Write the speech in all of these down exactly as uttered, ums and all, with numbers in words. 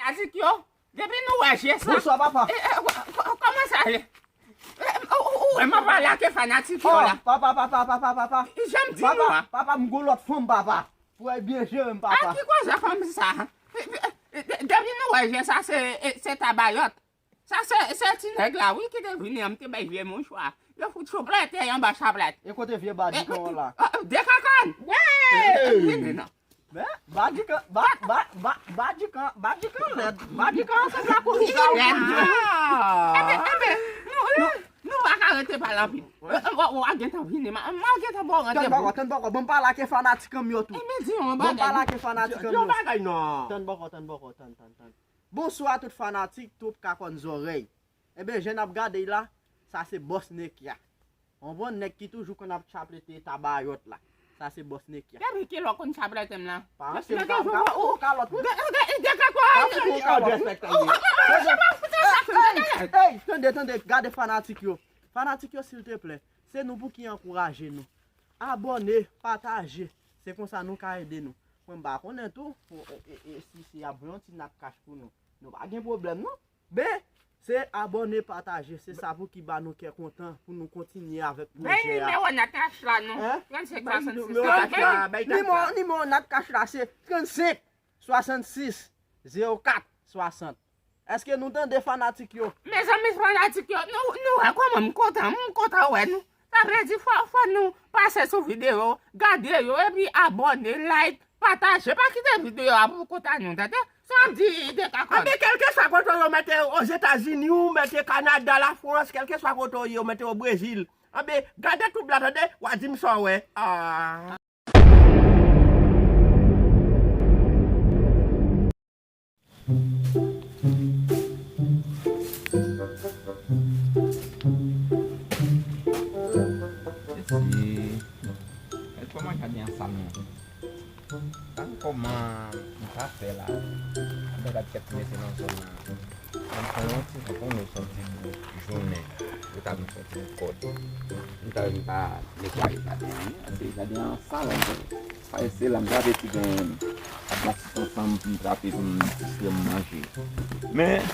Fanatik yo, depi nou wè je sa. Bonswa, papa. E, e, kò-, kò-, kòman sa ye? E, ou, ou, ou wè m ap pale ak fanatik yo la. Papa, papa, papa, papa, papa. Jan m di nou a. Papa, m gon lòt fanm, papa. Pou w byen jere m, papa. A ki koze fanm sa? E, e, e, depi nou wè je sa, se, e, se Tabayòt. Sa se, se ti nèg la, wi, ki te vini an, m te bay vye mouchwa. Yo fout sou plète anba chaplèt. E kote vye badikan an la? E, e, Dekakan! Wi! Vini non. Men, badikan, ba, ba, ba, badikan, badikan lèd. Badikan an sanble ak ou sa ou konn jwe. Enben, enben, nou, nou, nou pa ka rete pale anpil. Ou, ou, ou a gentan vini, ma, ma gentan ba w randevou. Tann bòkò, tann bòkò, ban m pale ak fanatik an m yo tou. Enben, di yon bagay. Ban m pale ak fanatik an m yo. Di yon bagay non. Tann bòkò, tann bòkò, tann, tann, tann. Bonswa tout fanatik Twoup Kakòn Zòrèy. Enben, jan n ap gade la, sa se bòs Nekia. Ou konprann nèg ki toujou konn ap chaplete Tabayòt la. Sa se bòs Nekia. Depi kilè w konn chaplete m la? Pa anse m ka, m ka fout ou kalòt wi. De, de, de, de, de, pa fout ou kalòt wi. Ey, tande, tande, gade fanatik yo. Fanatik yo, silteplè, se nou pou ki ankouraje nou. Abòne, pataje. Se konsa nou ka ede nou. Mwen m pa konnen tou, pou, e, e, e, si, si y ap voye yon ti nat kach pou nou. Nou pa gen pwoblèm non. Men, se abòne, pataje, se sa pou ki ba nou kè kontan, pou nou kontinye avèk pwojè a. Bay nimewo nat kach la non. Hein? Trannsenk swasannsis. Bay nimewo nat kach la, bay nimewo nat kach la, se trannsenk swasannsis zewo kat swasant. Èske nou tande fanatik yo? Mezanmi fanatik yo, nou, nou wè kòman m kontan, m kontan wè nou. Sa vle di fò, fò nou pase sou videyo, gade yo, epi abòne, like, pataje, pa kite videyo a pou kont a nou, tande? Sa m di Dekakan. Anben, kèlkeswa kote w ye, w mete Ozetazini, w mete Kanada, Lafrans, kèlkeswa kote w ye, w mete o Brezil. Anben, gade twoup la, tande? W a di m sa w wè. Ah. Mesye, èske mwen gade an sal non? Gade kòman m ta fè la. Mwen gade kèk mesye nan zòn nan. Mwen pran yon ti kou pou nou soti pou jounen. Yo ta vin soti yon kòd. M ta vin pa netwaye jaden an. Gade, gade an sal ankò. Paske se la m ta vle ti gen yon ti ansanm pou m trape pou m ti fè m manje. Men,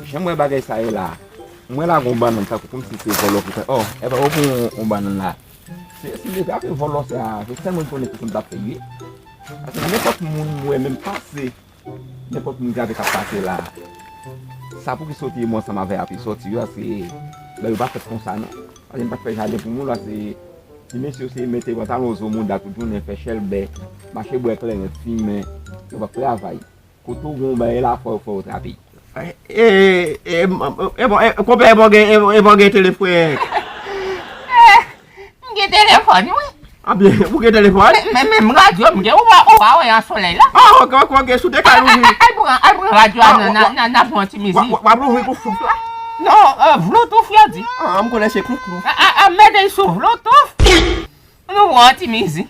jan m wè bagay sa ye la, mwen la gon bannann tankou kòmsi se vòlò ki fè. Oh, epa ou pran yon bannann la. Se, si m te trape vòlò sa, se sèl moun konnen ki sa m t ap fè wi. Paske nenpòt moun m wè menm pase, nenpòt moun gade k ap pase la. Sa pou ki soti mwen ansanm avè y ape soti yo, se bè yo pa fèt konsa non. Paske m pa t fè jaden pou moun la, se ti mesye yo se mete pantalon zo mouda tout jounen, fè chèlbè, mache bwè kleren, fimen, yo p ap travay. Kote w gen yon bagay la, fò, fò w trape. E, e, e, e, bon, e, konpè, e bon gen, e, e bon gen telefòn. Eh, m gen telefòn, wi. Anben, ou gen telefòn? Men, men, men radyo m gen, ou pa, ou pa wè an solèy la? Ah, ok, ok, ok, si w te ka louvri. Al, al, al pran, al pran radyo a, nan, nan, nan, nan pran ti mizik. W ap louvri pou souf la? Non, euh, Bluetooth yo di. Ah, m konnen se klouf klouf. A, a, a, mete l sou Bluetooth. Nou pran ti mizik.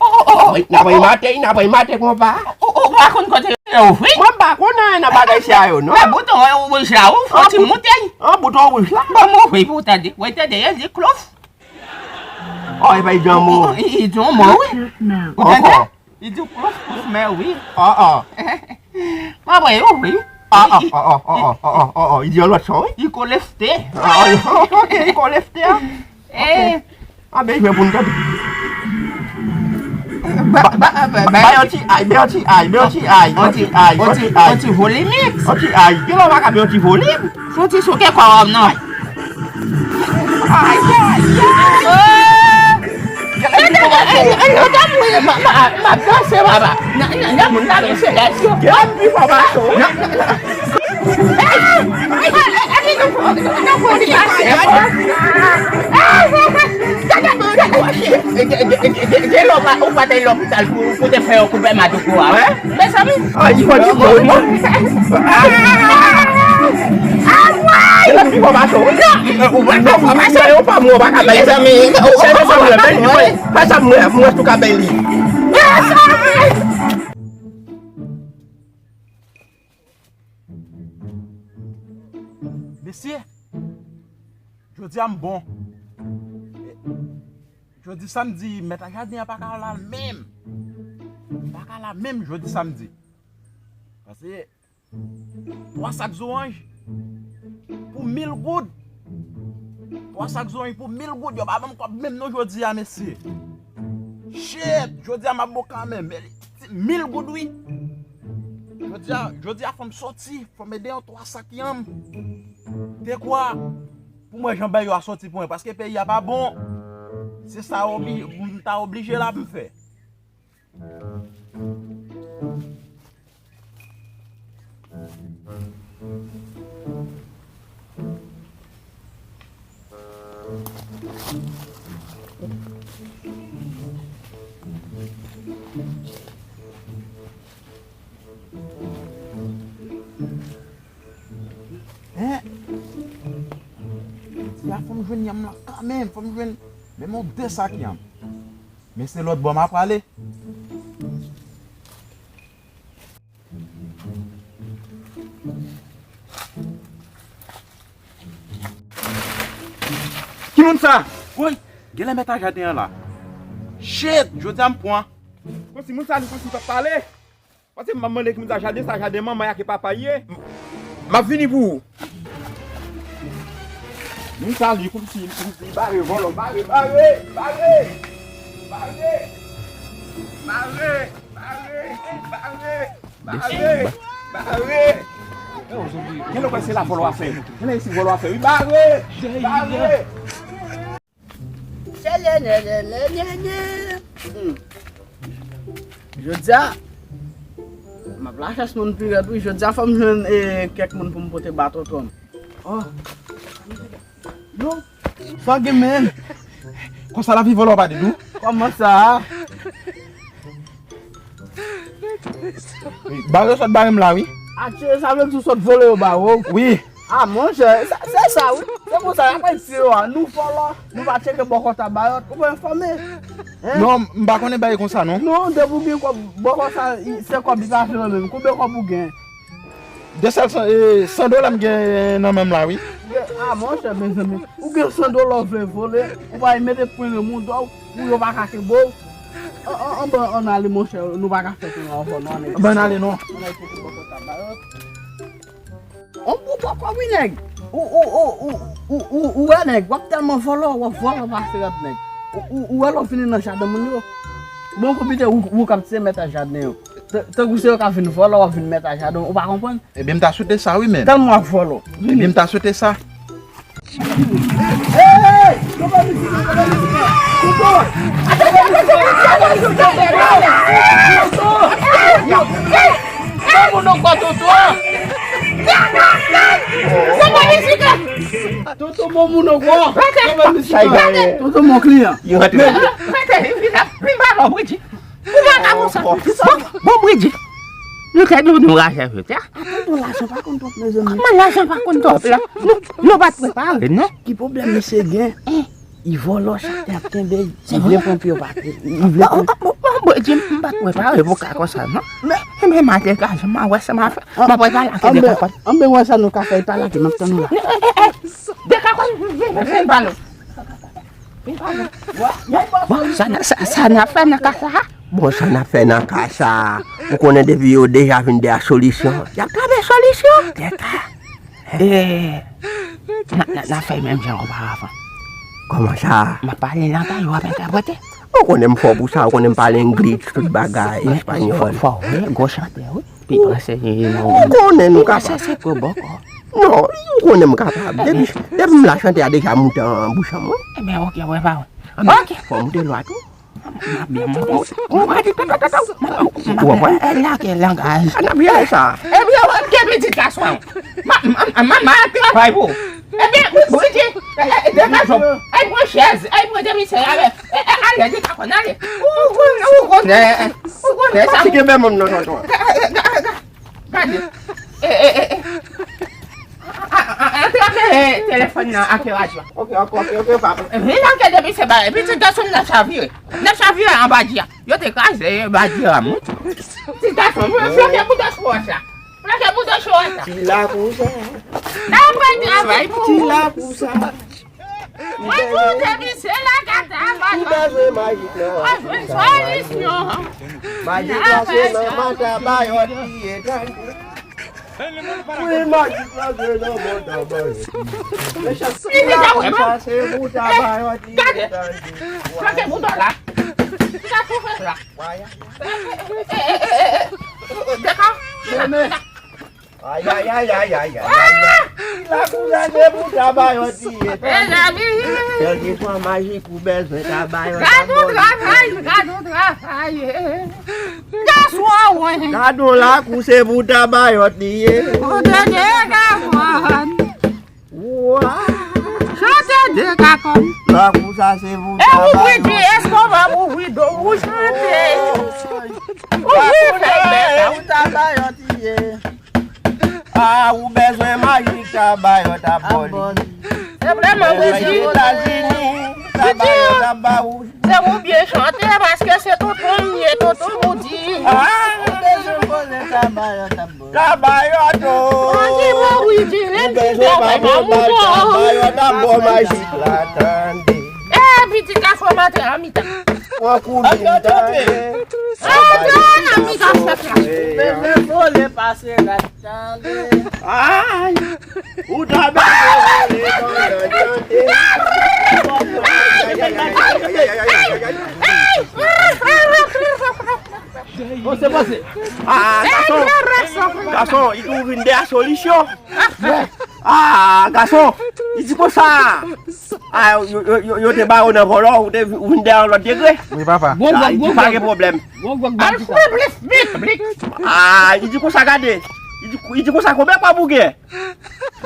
Oh, oh, oh, oh. N ap remate, n ap remate konpa. Ou, ou pa konn kote yo ouvri? Mwen m pa konnen nan bagay sa yo, non. Mè bouton wouj la, ou fò ti moute. An bouton wouj la? Bon, m ouvri pou w tande. Wè, tande, e di klouf. Oh, e pa di yon mo. I, i di yon mo, wi. Ou tande? Ankò. I di klouf, klouf, mè wi. Ah, ah. M ap ouvri. Ah, ah, ah, ah, ah, ah, ah, ah, ah. I di yon lòt son, wi. I kolefte. Ah, ah, ok, i kolefte, ah. Eh. Ah, ben, jwe pou n tande. Ba, ba, ba, ba, ba, yon ti ay, ben, yon ti ay, ben, yon ti ay, yon ti ay, yon ti ay. Yon ti volimik. Yon ti ay. Kilè w pa ka ben yon ti volim? Yon ti souke kò w non. Ay, ay, ay. Oh. Gade, gade, gade, gade, gade, m ap danse, papa. Nan, nan, nan, moun la, men se lès yo. Gade, pi fò, pa cho. Nan, nan, nan. Gen lè ou pa, ou pa t al lopital pou, pou te fè yon koupè madouk ou a, wè? Mezanmi. Ay, li fò di bon, non? Anmwey! Ou pa fè fòmasyon, ou pa mwen, ou pa ka bay. Mezanmi, ou pa fè fòmasyon, fè sa mwen, mwen tou ka bay li. Mesye, jodi a m bon. Jodi samdi, mèt a jaden an pa ka la menm. Pa ka la menm jodi samdi. Pase twa sak zoranj pou mil goud. Twa sak zoranj pou mil goud. Yo pa ban m kòb menm non jodi a, mesye. Shit! Jodi a m ap bon kanmenm. Men li, mil goud, wi. Jodi a, jodi a fò m soti. Fò m ede yon twa sak yanm. Dekwa pou mwen jan bagay yo a soti pou mwen. Paske peyi a pa bon. Se sa obli-, m ta oblije la pou m fè. Hein? Ti a, fò m jwenn yanm lan kanmenm, fò m jwenn menm yon de sak yanm. Men se lòt bò m a prale. Ki moun sa? Woy, genlè mèt a jaden an la. Shit, jodi a m pran. Kòmsi moun sa li kòmsi pa pale. Paske m ap mande ki moun sa jaden, sa jaden manman y ak papa y ye. M ap vini pou ou. Moun sa li kòmsi, kòmsi bare vòlò, bare, bare, bare, bare, bare, bare, bare, bare, bare. Genlè w kwè se la vòlò a fè. Genlè se vòlò a fè. Wi, bare, bare. Hmm. Jodi a, m ap lachas moun pi rèd, wi. Jodi a, fò m jwenn, eh, kèk moun pou m pote ba tonton m. Oh. Yo, fò gen men. Konsa lavi vòlò pa di nou. Kòman sa? Bare sòt bare m la, wi. Atye, sa vle di w sòt vòlò yo ba ou. Wi. Ah, monchè, sa, se sa, wi. Se konsa, y ap tire yo a. Nou vòlò, nou pa tcheke bò kòt a Bayòt. Ou pa enfòme? Hein? Non, m pa konnen bagay konsa, non. Non, depi w gen kòb, bò kòt sa, i, se kòb li pa vle menm. Konbyen kòb ou gen? De sèl san, eh, san dola m gen nan men m la, wi. Ah, monchè, mezanmi. Ou gen san dola w vle vòlò, ou pa mete pwen nan mouda w, pou yo pa ka kenbe w. An, an, an, ban, ann ale, monchè, nou pa ka fè sa ankò, non, ann ale. Ban n ale, non. Ann ale, pote bò kòt a Bayòt. On bon poko, wi, nèg. Ou, ou, ou wè, nèg, w ap tèlman vòlò, w ap vòlò pase lòt nèg. Ou, ou, ou wè lè w vini nan jaden moun yo. Bon, konpite, ou, ou k ap se mèt a jaden yo. Tan, tankou se yo k ap vin vòlò, w ap vin mèt a jaden, ou pa konprann? Ebyen, m ta swete sa, wi, men. Tèlman w ap vòlò. Ebyen, m ta swete sa. Tonton, bon moun ankò. Tonton, bon kliyan. Ou pa ka konsa. Bon, bon, Bridget. Nou te di w nou raje jodi a. Atann, lajan pa konn twòp, mezanmi. Kòman lajan pa konn twòp la? Nou, nou pa t prepare, non? Ki pwoblèm misye gen? Li vòlò, chak te ap kenbe l. Li vle pran pye, yo pa te. Li vle pran. Bon, bon, Bridget, m pa t prepare pou ka konsa, non. Men, men, m a degaje, m a wè sa m a fè. M a pale ak li de konprann. Anben, wè sa nou ka fè, pale ak li, m ap tann ou la. Dekakòt, vin, vin, vin, pale. Bon, sa n a, sa, sa n ap fè nan ka sa a? Bon, sa n ap fè nan ka sa a? Ou konnen depi yo deja vin dèyè solisyon, y ap trape solisyon. Tèt a. E, n a, n a, n a fè menm jan oparavan. Kòman sa? M ap pale langay, w ap entèprete. Ou konnen m fò pou sa, ou konnen m pale English, tout bagay, espanyòl. Fò, fò, wi, gwo chantè, wi. Pi prese, non. Ou konnen nou kapab. Pi prese, se gwo bòkò. Non, ou konnen m kapab. Depi, depi m la chante a deja moute an bouch an mwen. Ebyen, oke, wè pa wè. Oke. Fò moute lwa tou. M ap byen moute. Ou pa di tata, tata. Ou konprann? Lage langaj. An ap jere sa. Ebyen, oke, pitit gason. Ma, ma, ma, ma travay pou. Ebyen, wi, wi, di. E, e, e, degaje w. E, pran chèz. E, pran demisyon avè. E, e, ale, di pa konn ale. Ou, ou, ou konnen. Ou konnen sa. Fatige menm nan tonton. Gade. E, e, e, e. A, a, a, antre ak, e, telefòn nan ak radyo a. Oke, oke, oke, oke, papa. Vin antre depi se bagay. Pitit gason m nan chavire. Nan chavire anba di a. Yo te kraze, e, anba di a, mwen. Pitit gason, mwen, flanke bouda chou wòch la. Flanke bouda chou wòch la. Ti la pou sa. Nan pran travay pou. Ti la pou sa. Mwen tou depi se la kata. Ou bezwen majik nan. Mwen jwenn solisyon. Majik la se nan matabayòt li ye, tande. Wi, majik la se nan matabayòt. Mechan, sa se pou tabayòt li ye, tande. Sa se pou dòla. Sa pou fè la. Deka. Ay, ay, ay, ay, ay, ay, ay, ay. Ki la kou la de pou tabayòt li ye. Mezanmi. Kèlkeswa majik ou bezwen, tabayòt. Gad yon travay, gad yon travay. Gaswa, wen. Gad yon la kou se pou tabayòt li ye. Chante de kakòn. Wa. Chante de kakòn. La kou sa se pou tabayòt. E ou ouvri di, èske w pa ouvri do ou chante? Ou ouvri fèy bèt la. Pou tabayòt li ye. Ah, ou bezwen majik, tabayòt ap ba w li. Se vrèman ou di. Etazini, tabayòt ap ba ou. Se ou byen chante, paske se tonton m ye, tonton Moudi. Ah, ou bezwen koze, tabayòt ap ba w. Tabayòt, oh. Ou bezwen pa pran bal, tabayòt ap ba w majik la, tande. E pitit la fò maten an mitan. Pran koubin, tande. Antre nan mitan fèt la. Ou bezwen vole pase rat. Ay! Ou ta bezwen rele pandan tande. Panse, panse. Ah, gason. Gason, i tou vin de a solisyon. Ah, gason, i di konsa. Ah, yo, yo, yo, yo te ba yo nan vòlò, ou te vi-, ou vin de a yon lòt degre. Wi, papa. Bon, ah, bon, i di bon, pa bon, gen pwoblèm. Bon, bon, bon, bon. Ah, i di konsa, gade. I di, i di konsa, konbyen kòb ou gen?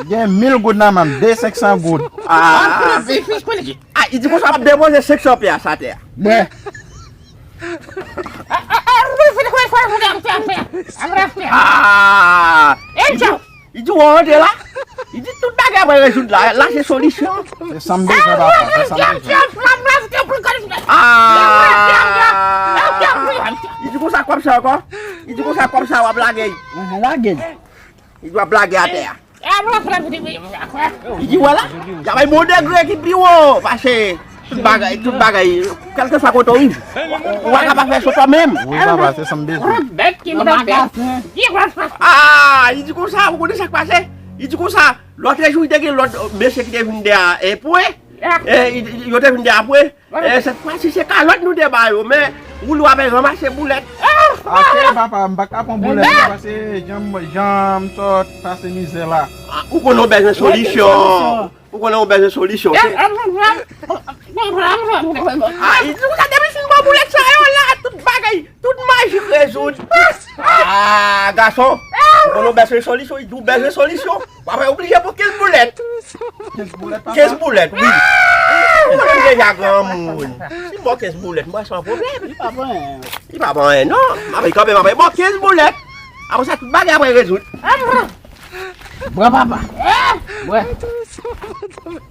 Gen mil goud nan men m, de senk san goud. Ah. Ah, i di konsa, m ap depoze senk san pyas atè a. Mwen. Ah, i di, i di, w antre la. I di, tout bagay ap rezoud la. La, se solisyon. Se sa m bezwen, papa. Se sa m bezwen. Ah! I di konsa, kòb sa ankò. I di konsa, kòb sa, w ap lage. Lage. Li dwe ap lage atè a. Li di, wè la, y ap bay bon degre ki pi wo pase tout bagay, tout bagay, kèlkeswa kote w rive. Ou pa kapab fè sou twa menm. Wi, papa, se sa m bezwen. Ah, li di konsa, ou konnen sa k pase? Li di konsa, lòt jou, li te gen lòt mesye ki te vin de a, e, pwen. E, yo te vin de a pwen. E, sèt fwa si se kalòt nou te ba yo, men Woulou ap ranmase boulèt. Ase, papa, m pa ka pran boulèt, papa, se jan m, jan m sot pase mizè la. Ah, ou konnen w bezwen solisyon. Ou konnen w bezwen solisyon. Ah, i di konsa depi fin pran boulèt sa yo la, tout bagay, tout maji rezoud. Ah, gason, ou konnen w bezwen solisyon, i di w bezwen solisyon. W ap oblije pran kenz boulèt. Kenz boulèt, papa? Kenz boulèt, wi. Ou konn deja granmoun. Si m ba w kenz boulèt, m wè se yon pwoblèm. Li pa pran anyen. Li pa pran anyen, non. M ap kanpe, m ap ba w kenz boulèt. Apre sa, tout bagay ap rezoud. Bwè, papa. Bwè.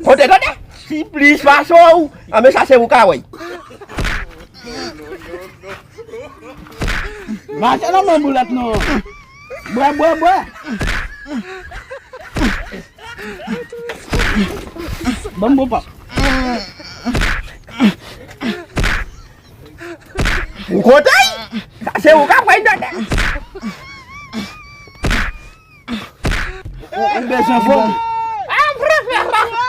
Kote, tande? Si plis pase w, anben sa se ou ka wè. Mache nan men boulèt, non. Bwè, bwè, bwè. Ban m bon pap. Ou kote? Sa se ou k ap wè dòdè. Ou, ou bezwen fòm.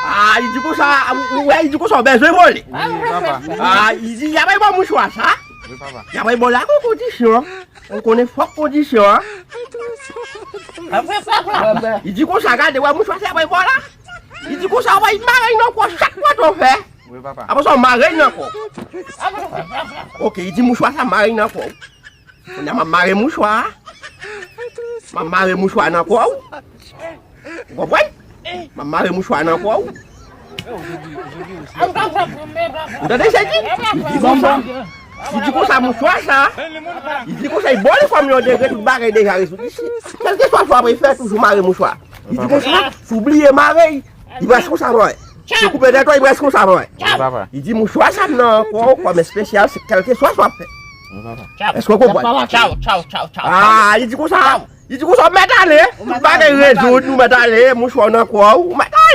Ah, li di konsa, ou, ou wè, li di konsa, ou bezwen vole. Wi, papa. Ah, li di, y ap bay bò mouchwa sa. Wi, papa. Y ap bay bò la, gon kondisyon. Ou konnen fòk kondisyon, an? Li di konsa, gade, wè mouchwa sa, wè bò la. Li di konsa, wè, mare nan kò chak kote w fè. Wi, papa. Apre sa, w mare nan kò. Ok, li di mouchwa sa, mare nan kò. Kounye a, m ap mare mouchwa a. M ap mare mouchwa nan kò w. Ou konprann? M ap mare mouchwa nan kò w. Ou tande sa di? Li di konsa. Li di konsa mouchwa sa. Li di konsa, li ba w li fòm yon degre, tout bagay deja rezoud isi. Kèlkeswa sa w ap fè, toujou mare mouchwa. Li di konsa, si w bliye mare, li prèske konsa mwen. Si w koupe tèt ou, li prèske konsa mwen. Wi, papa. Li di mouchwa sa nan kò w kòm espesyal, se kèlkeswa sa w ap fè. Wi, papa. Èske w konprann? Tchaw, tchaw, tchaw, tchaw. Ah, li di konsa. Li di konsa, w mèt ale. Tout bagay rezoud, ou mèt ale, mouchwa w nan kò w, ou mèt ale.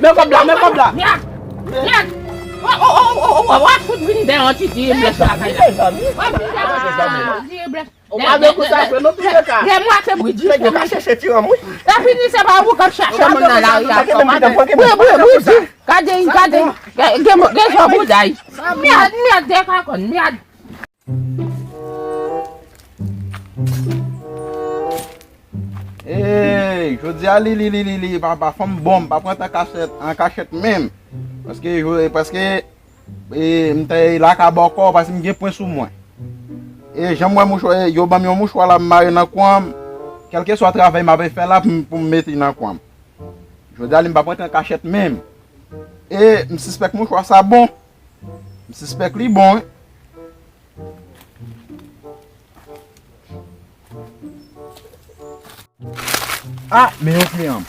Men kòb la, men kòb la. Mèd. Mèd. W ap fout vin dèyè yon ti diye blès la kay la. W ap vin dèyè yon ti diye blès. Ou pa vle kou sa fè non, tou lè ka. Gen mwa te bri di. Nèg yo ka chèche ti ranm, wi. Epi ni se pa ou k ap chache moun nan lari a. Wi, wi, wi, di. Gade, gade. Gen, gen, gen jan bouday. Mèd, mèd, de kakòn, mèd. Ey, jodi a li, li, li, li, li, papa, fò m bon, m pa pran tan kachèt, an kachèt menm. Paske, paske, e, m te la ka bòkò, paske m gen pwen sou mwen. E, jan m wè mouchwa, e, yo ban m yon mouchwa la, m mare nan kwan m. Kèlkeswa travay m ap fè la, pou m, pou m mete nan kwan m. Jodi a li, m pa pran tan kachèt menm. E, m sispèk mouchwa sa bon. M sispèk li bon, wi. Ah, men yon kliyan.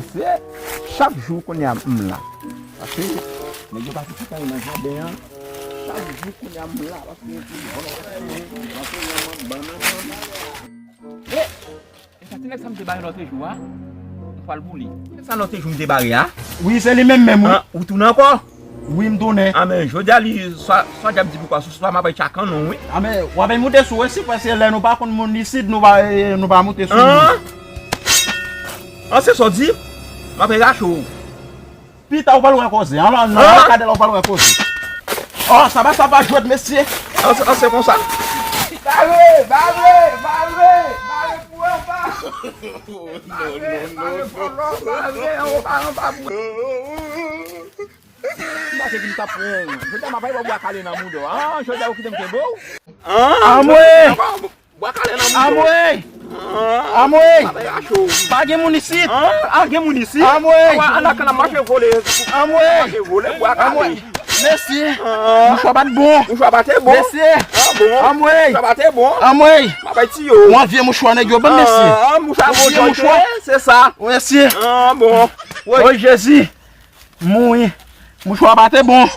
Se chak jou kounye a m la. Paske nèg yo pase tout tan nan jaden an. Chak jou kounye a m la. Paske yo di, bon, bon, bon, bon, bon, bon, bon. E, e sa ti nèg sa m te bare lòt jou a? M pral boule. Nèg sa lòt jou m te bare a? Wi, se li menm menm, wi. Ah, ou tounen ankò? Wi, m tounen. A men, jodi a li, swa, swa dyab di poukwa, swa m ap bay tchakan non, wi. A men, w ap moute sou, wi, si, paske lè nou pa konn moun isit, nou pa, e, nou pa moute sou moun. An? An, se sa w di? M ap rache w. Pita, ou pral wè koze. An, nan, nan, kadè la, ou pral wè koze. Oh, sa va, sa va jwèt, mesye. An, se, an, se konsa. Bare, bare, bare, bare pou anba. Bare, bare, bare, anba, anba, anba. M pa te di m t ap pran w. Jodi a m ap bay w bwa kale nan mouda w. Ah, jodi a ou kite m kenbe w? Anmwe! Bwa kale nan mouda w. Anmwe! Anmwe! Pa gen moun isit. Ah, gen moun isit. Anmwe! Ann nan kan nan mache vole. Anmwe! Mache vole bwa kale. Mesye! Mouchwa pa t bon. Mouchwa pa te bon. Mesye! Ah, bon. Anmwe! Mouchwa pa te bon. Anmwe! M ap bay tiyo. Yon vye mouchwa nèg yo ban m, mesye. Ah, mouchwa bon, vye mouchwa. Se sa. Mesye! Ah, bon. Woy, Jezi! M mouri. Mouchwa pa te bon.